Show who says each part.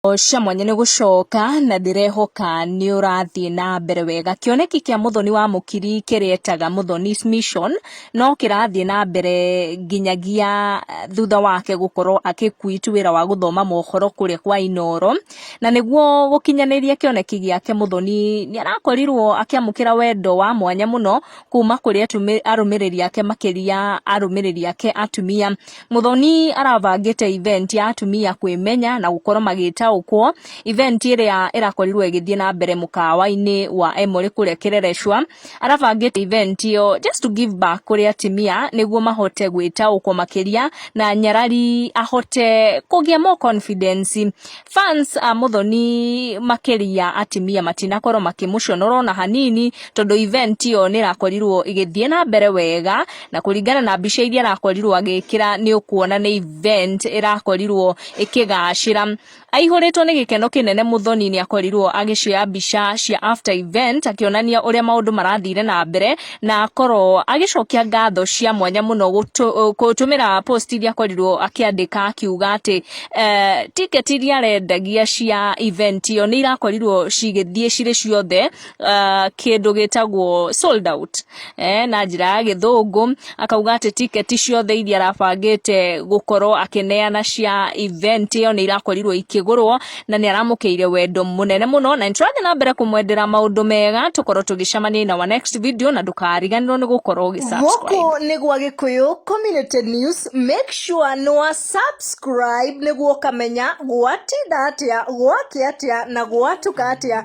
Speaker 1: Cia mwanya nĩ gũcoka na ndĩrehoka nĩ ũrathiĩ na mbere wega. Kĩoneki kĩa Mũthoni wa Mũkiri kĩrĩa etaga Mũthoni's Mission no kĩrathiĩ na mbere nginyagia thutha wake gũkorwo akĩ quit wĩra wa gũthoma mohoro kũrĩa kwa Inooro. Na nĩguo gũkinyanĩria kĩoneki gĩake, Mũthoni nĩ arakorirwo akĩamũkĩra wendo wa mwanya mũno kuma kũrĩ arũmĩrĩri ake, makĩria arũmĩrĩri ake atumia. Muthoni arabangĩte event ya atumia kwĩmenya na gũkorwo magĩtaũkwo, event ĩrĩa ĩrakorirwo ĩgĩthiĩ na mbere mũkawa-inĩ wa Emory kũrĩa Kĩrereshwa. Arabangĩte event ĩyo just to give back kũrĩ atumia nĩguo mahote gwĩtaũkwo makĩria na nyarari ahote kũgĩa more confidence. Fans a Muthoni, makĩria atumia, matinakorwo makĩmũconora ona hanini, tondũ event ĩyo nĩ ĩrakorirwo ĩgĩthiĩ na mbere wega, na kũringana na mbica iria arakorirwo agĩkĩra, nĩ ũkuona nĩ event ĩrakorirwo ĩkĩgacĩra. Aihũrĩtwo nĩ gĩkeno kĩnene, Muthoni nĩ akorirwo agĩcioya mbica cia after event akĩonania ũrĩa maũndũ marathire na mbere, na akorwo agĩcokia ngatho cia mwanya mũno gũtũmĩra post iria akorirwo akĩandĩka, akiuga atĩ ticket iria arendagia cia event ĩyo nĩ irakorirwo cigĩthiĩ cirĩ ciothe, kĩndũ gĩtagwo sold out na njĩra ya Gĩthũngũ. Akauga atĩ ticket ciothe iria arabangĩte gũkorwo akĩneana cia event ĩyo nĩ irakorirwo ikĩgũrwo, na nĩ aramũkĩire wendo mũnene mũno, na nĩtũrathiĩ na mbere kũmwendera maũndũ mega. Tũkorwo tũgĩcemania in our next video, na ndũkariganĩrwo nĩ gũkorwo ũgĩ-subscribe.
Speaker 2: Gũkũ nĩ gwa Gĩkũyũ Community News. Make sure nĩ wa subscribe nĩguo ũkamenya gwatinda atĩa, gwakĩa atĩa na gwatuka atĩa.